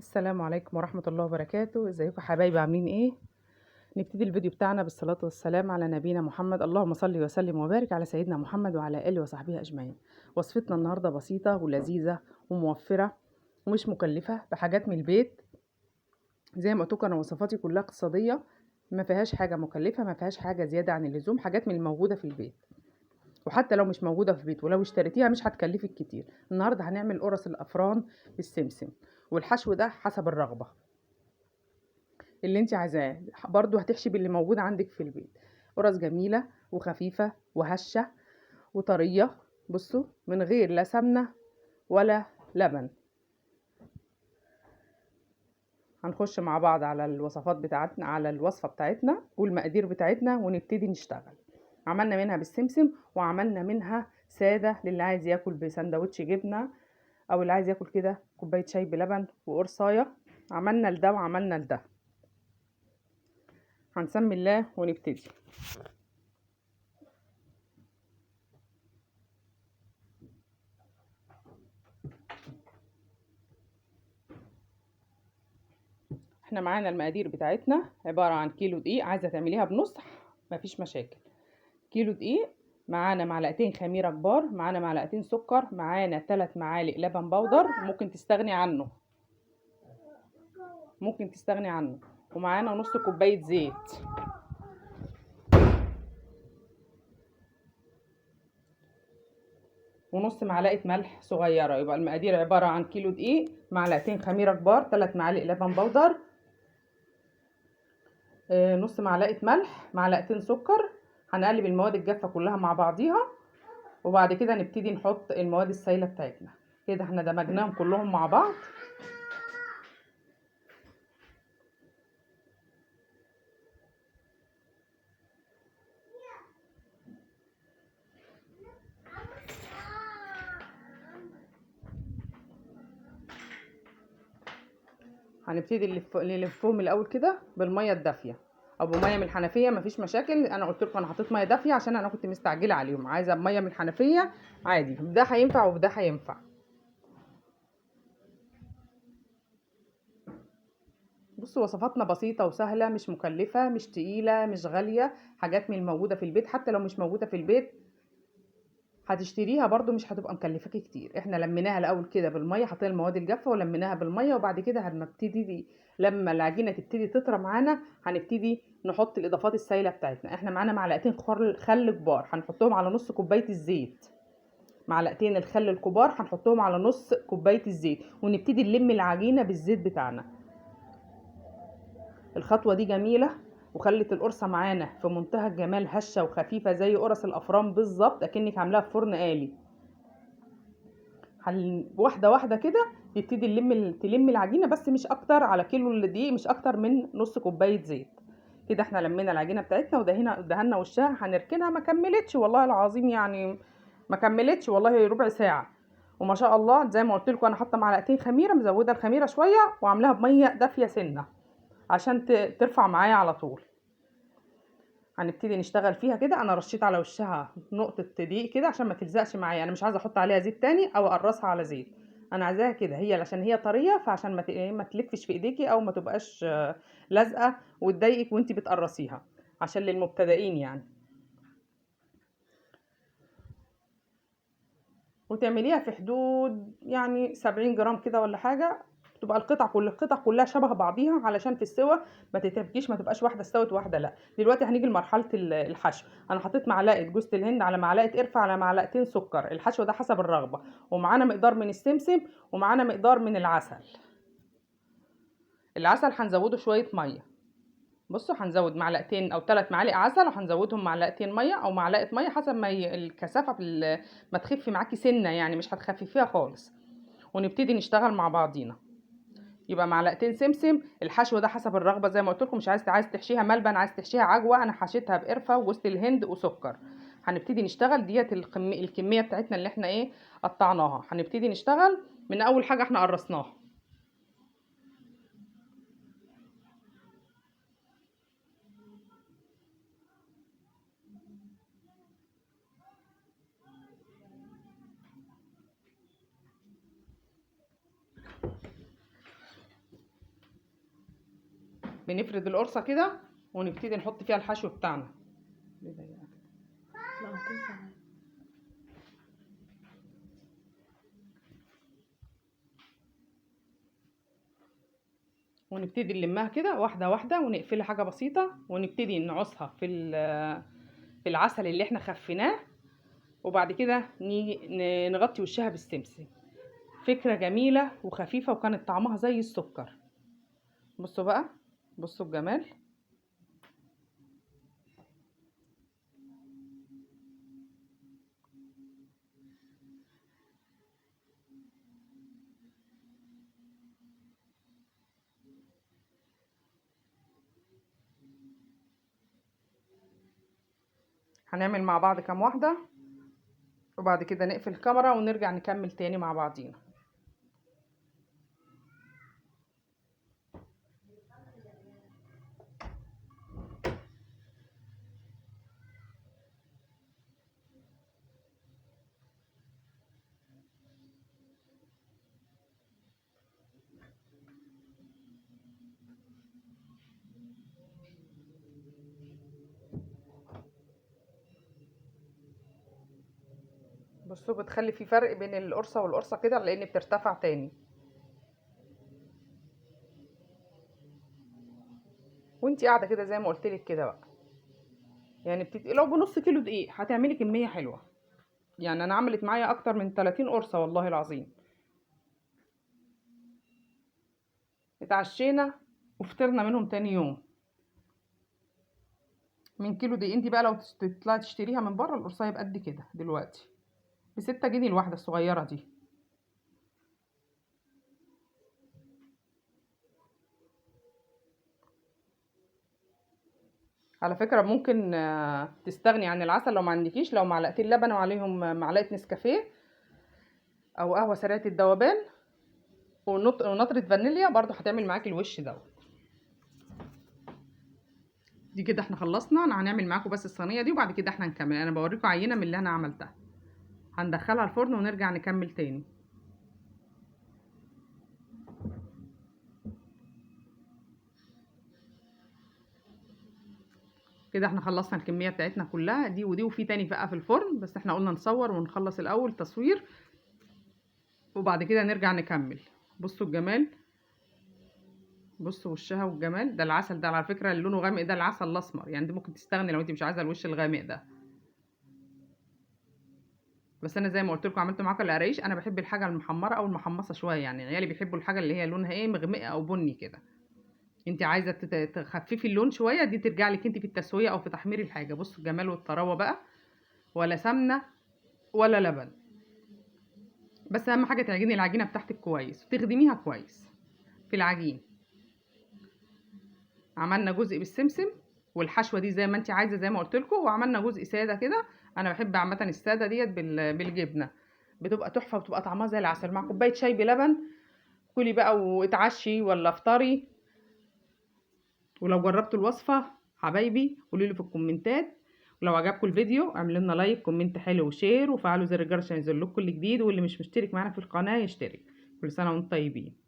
السلام عليكم ورحمة الله وبركاته. ازيكم حبايبي، عاملين ايه؟ نبتدي الفيديو بتاعنا بالصلاة والسلام على نبينا محمد. اللهم صل وسلم وبارك على سيدنا محمد وعلى آله وصحبه أجمعين. وصفتنا النهاردة بسيطة ولذيذة وموفرة ومش مكلفة، بحاجات من البيت. زي ما قلت لكم انا وصفاتي كلها اقتصادية، ما فيهاش حاجة مكلفة، ما فيهاش حاجة زيادة عن اللزوم، حاجات من الموجودة في البيت، وحتى لو مش موجودة في البيت ولو اشتريتيها مش هتكلفك كتير. النهاردة هنعمل قرص الأفران بالسمسم، والحشو ده حسب الرغبة اللي انت عايزاه، برضو هتحشي باللي موجود عندك في البيت. قرص جميلة وخفيفة وهشة وطرية، بصوا من غير لا سمنة ولا لبن. هنخش مع بعض على الوصفات بتاعتنا، على الوصفة بتاعتنا والمقادير بتاعتنا، ونبتدي نشتغل. عملنا منها بالسمسم وعملنا منها سادة للي عايز ياكل بسندوتش جبنة، او اللي عايز ياكل كده كوباية شاي بلبن وقرصاية. عملنا لده وعملنا لده. هنسمي الله ونبتدي. احنا معانا المقادير بتاعتنا عبارة عن كيلو دقيق، عايزة تعمليها بنص مفيش مشاكل. كيلو دقيق، معانا معلقتين خميرة كبار، معانا معلقتين سكر، معانا 3 معالق لبن بودر، ممكن تستغني عنه، ممكن تستغني عنه، ومعانا نص كوباية زيت. ونص معلقة ملح صغيرة. يبقى المقادير عبارة عن كيلو دقيق، معلقتين خميرة كبار، 3 معالق لبن بودر، نص معلقة ملح، معلقتين سكر. هنقلب المواد الجافة كلها مع بعضيها، وبعد كده نبتدي نحط المواد السايلة بتاعتنا. كده احنا دمجناهم كلهم مع بعض. هنبتدي نلفهم الاول كده بالمية الدافيه او بميه من الحنفية، مفيش مشاكل. انا قلت لكم انا حطيت مية دافيه عشان انا كنت مستعجلة عليهم، عايزه مية من الحنفية عادي، ده هينفع وده هينفع. بصوا وصفاتنا بسيطة وسهلة، مش مكلفة، مش تقيلة، مش غالية، حاجات من الموجودة في البيت. حتى لو مش موجودة في البيت هتشتريها برضو مش هتبقى مكلفاكي كتير. احنا لميناها الاول كده بالمية، حطينا المواد الجافه ولميناها بالمية، وبعد كده هنبتدي لما العجينة تبتدي تطرى معانا هنبتدي نحط الاضافات السايله بتاعتنا. احنا معانا معلقتين خل كبار هنحطهم على نص كوباية الزيت، معلقتين الخل الكبار هنحطهم على نص كوباية الزيت، ونبتدي نلم العجينة بالزيت بتاعنا. الخطوة دي جميلة وخلت القرصه معانا في منتهى الجمال، هشه وخفيفة زي قرص الافران بالظبط، اكنك عاملاها في فرن آلي. واحدة واحدة كده تبتدي تلم العجينة، بس مش اكتر، على كيلو الدقيق مش اكتر من نص كوباية زيت. كده احنا لمينا العجينة بتاعتنا ودهنا وشها، هنركنها. ما كملتش والله العظيم، يعني ما كملتش والله ربع ساعة، وما شاء الله زي ما قلت لكم انا حاطه معلقتين خميره، مزوده الخميره شوية وعاملاها بميه دافيه سنة عشان ترفع معايا على طول. هنبتدي نشتغل فيها كده. انا رشيت على وشها نقطة دقيق كده عشان ما تلزقش معايا، انا مش عايزه احط عليها زيت تاني او اقرصها على زيت، انا عايزاها كده هي عشان هي طرية، فعشان ما تلفش في ايديكي او ما تبقاش لازقه وتضايقك وانتي بتقرصيها، عشان للمبتدئين يعني. وتعمليها في حدود يعني 70 جرام كده ولا حاجة، تبقى القطع كلها شبه بعضيها علشان في السوا ما تتعبكيش، ما تبقاش واحدة استوت وواحدة لا. دلوقتي هنيجي لمرحلة الحشو. انا حطيت معلقه جوز الهند على معلقه قرفه على معلقتين سكر، الحشو ده حسب الرغبة، ومعانا مقدار من السمسم ومعانا مقدار من العسل. العسل هنزوده شوية مية، بصوا هنزود معلقتين او 3 معالق عسل، وهنزودهم معلقتين مية او معلقه مية حسب ما الكثافة ما تخف معاكي سنة، يعني مش هتخففيها خالص. ونبتدي نشتغل مع بعضينا. يبقى معلقتين سمسم، الحشو ده حسب الرغبة زي ما قلت لكم، مش عايز تحشيها ملبن، عايز تحشيها عجوه، انا حشيتها بقرفه وجوز الهند وسكر. هنبتدي نشتغل ديت الكمية بتاعتنا اللي احنا قطعناها. هنبتدي نشتغل من اول حاجة احنا قرصناها. بنفرد القرصه كده ونبتدي نحط فيها الحشو بتاعنا. لا هتنفع. ونبتدي نلمها كده واحدة واحدة ونقفلها حاجة بسيطة، ونبتدي نعصها في العسل اللي احنا خفيناه، وبعد كده نيجي نغطي وشها بالسمسم. فكرة جميلة وخفيفة وكانت طعمها زي السكر. بصوا بقى، بصوا الجمال. هنعمل مع بعض كام واحدة وبعد كده نقفل الكاميرا ونرجع نكمل تاني مع بعضينا. بصوا بتخلي في فرق بين القرصة والقرصة كده لان بترتفع تاني. وانتي قاعدة كده زي ما قلت لك كده بقى، يعني لو بنص كيلو دقيق هتعملي كمية حلوة. يعني انا عملت معايا اكتر من 30 قرصة والله العظيم. اتعشينا وفطرنا منهم تاني يوم من كيلو دقيق. انتي بقى لو تطلعي تشتريها من بره القرصة يبقى قد كده دلوقتي ب6 جنيه الواحدة الصغيرة دي. على فكرة ممكن تستغني عن العسل لو ما عندكيش، لو معلقتين لبن وعليهم معلقة نسكافيه أو قهوة سريعة الذوبان ونطرة فانيليا برضو هتعمل معاكي الوش دوت. دي كده احنا خلصنا. انا هنعمل معاكم بس الصينية دي وبعد كده احنا هنكمل. انا بوريكم عينة من اللي انا عملتها. هندخلها الفرن ونرجع نكمل تاني. كده احنا خلصنا الكمية بتاعتنا كلها دي ودي، وفي تاني بقى في الفرن، بس احنا قلنا نصور ونخلص الأول تصوير وبعد كده نرجع نكمل. بصوا الجمال، بصوا وشها والجمال ده. العسل ده على فكرة اللي لونه غامق ده العسل الأسمر، يعني انت ممكن تستغني لو انت مش عايزة الوش الغامق ده، بس انا زي ما قلت لكم عملت معاكم القرايش. انا بحب الحاجة المحمرة او المحمصة شوية، يعني عيالي بيحبوا الحاجة اللي هي لونها ايه، مغمقة او بني كده. انت عايزة تخففي اللون شوية، دي ترجع لك انت في التسوية او في تحمير الحاجة. بصوا الجمال والطراوة بقى، ولا سمنة ولا لبن، بس اهم حاجة تعجني العجينة بتاعتك كويس وتخدميها كويس في العجين. عملنا جزء بالسمسم والحشوة دي زي ما انت عايزة زي ما قلت لكم، وعملنا جزء سادة كده. انا بحب عامة السادة ديت بالجبنة، بتبقى تحفة وبتبقى طعمها زي العسل مع كوباية شاي بلبن. كلي بقى واتعشي ولا افطري. ولو جربتوا الوصفة حبايبي قولوا لي في الكومنتات، ولو عجبكم الفيديو اعملوا لنا like، comment حلو و share، وفعلوا زر الجرس عشان ينزل لكم كل جديد، واللي مش مشترك معانا في القناة يشترك. كل سنة وانتم طيبين.